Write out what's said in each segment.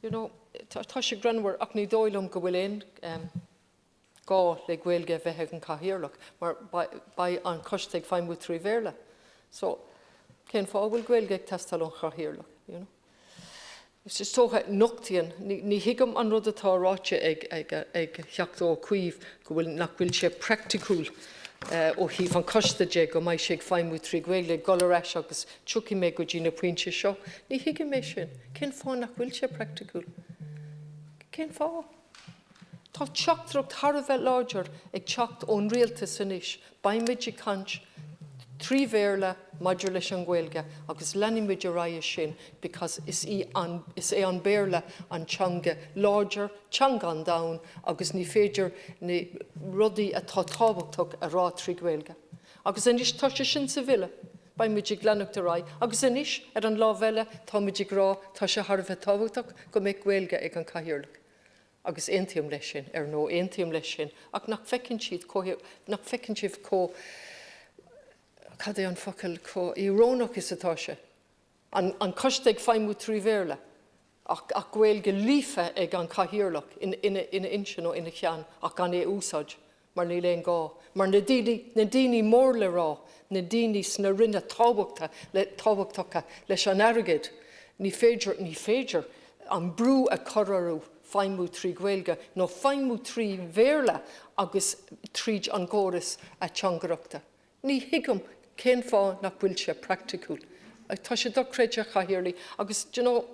You know, tá sé greannmhar ach ní dóigh liom go bhfuil aon gá le Gaeilge a bheith ag an Cathaoirleach mar beidh an coiste ag feidhmiú trí Bhéarla. So, cén fáth a bhfuil Gaeilge ag teastáil ón Chathaoirleach, you know? Is dócha, nochtaíonn, ní thuigim an rud atá ráite ag ag Teachta Ó Cuív go bhfuil, nach bhfuil sé praiticiúil ó thaobh an choiste de go mbeidh sé ag feidhmiú trí Ghaeilge, ag dul ar ais agus tiocfaidh mé go dtí na pointe seo. Ní thuigim é sin. Cén fáth nach bhfuil sé praiticiúil? Cén fáth? Tá teachtaireacht thar a bheith láidir ag teacht ón rialtas anois, beimid ag caint trí Bhéarla maidir leis an Ghaeilge agus leanfaimid ar aghaidh sin because is í an, is é an Béarla an teanga láidir, teanga an domhain agus ní féidir na rudaí atá tábhachtach a rá trí Ghaeilge. Agus anois tá sé sin sa Bhille. Beimid ag leanacht ar aghaidh. Agus anois, ar an lámh eile, táimid ag rá tá sé thar a bheith tábhachtach go mbeadh Gaeilge ag an Cathaoirleach. Agus aontaím leis sin, ar ndóigh, aontaím leis sin, ach nach bhfeiceann siad chomh, nach bhfeiceann sibh chomh, cad é an focal, chomh íorónach is atá sé? An, an coiste ag feidhmiú trí Bhéarla, ach, ach Gaeilge líofa ag an Cathaoirleach ina, ina, ina intinn nó ina cheann ach gan é a úsáid. mar níl aon gá, mar na daoine, na daoine mór le rá, na daoine sna ranna tábhachta, le, tábhachtacha leis an airgead, ní féidir, ní féidir an brú a chur orthu feidhmiú trí Ghaeilge nó feidhmiú trí Bhéarla agus tríd an gcóras ateangaireachta. Ní thuigim cén fáth nach bhfuil sé praiticiúil. Tá sé dochreidte, a Chathaoirligh, agus do you know,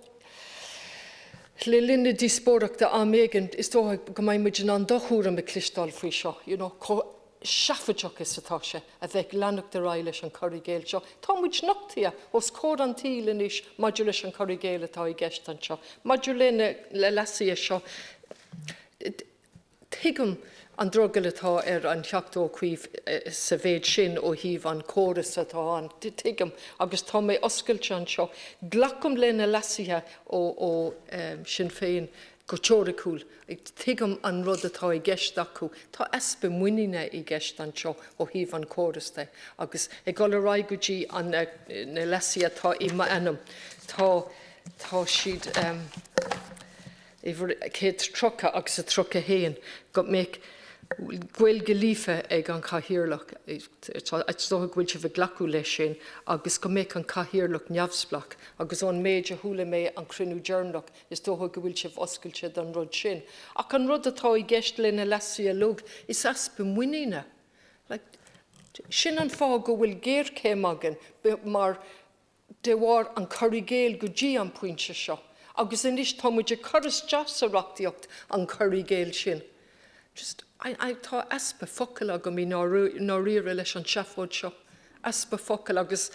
le linn na díospóireachta am éigin, is dócha go mbeidh muid in ann do thuairim a chloisteáil faoi seo, you know, chomh seafóideach is atá sé a bheith ag leanacht ar aghaidh leis an chur i gcéill seo. Tá muid nochtaithe os comhair an tsaoil anois maidir leis an chur i gcéill atá i gceist anseo, maidir le na leasuithe seo. Tuigim an drogall atá ar an Teachta Ó Cuív sa mhéid sin ó thaobh an chórais atá ann. Tuigim, agus tá mé oscailte anseo. Glacaim le na leasuithe ó Sinn Féin go teoiriciúil. Tuigim an rud atá i gceist acu. Tá easpa muiníne i gceist anseo ó thaobh an chórais de. Agus ag dul ar aghaidh go dtí na leasuithe atá i m'ainm, tá, tá siad. uimhir 130 agus a 31, go mbeadh Gaeilge líofa ag an Chathaoirleach, is dócha go bhfuil sibh ag glacadh leis sin, agus go mbeadh an Cathaoirleach neamhspleách, agus ón méid a chuala mé an cruinniú deireanach, is dócha go bhfuil sibh oscailte don rud sin. Ach an rud atá i gceist lena leasuithe uilig, is easpa muiníne. Like, sin an fáth go bhfuil géarchéim againn, mar de bharr an cur i gcéill go dtí an pointe seo, agus anois tá muid ag cur isteach sa reachtaíocht an cur i gcéill sin. Just, I, I, tá easpa focal agam i ndáiríre leis an seafóid seo. Easpa focal agus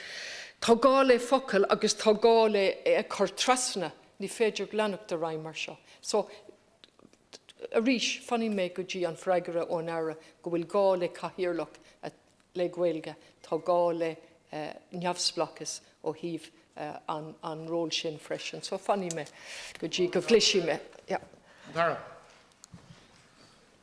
tá gá le focal agus tá gá le é a chur trasna. Ní féidir leanacht ar aghaidh mar seo. So, arís, fanfaidh mé go dtí an freagra ón Aire go bhfuil gá le cathaoirleach a le Gaeilge, tá gá le neamhspleáchas ó thaobh an ról sin freisin. So fanfaidh mé go dtí go gcloisfidh mé. Yeah. An tAire.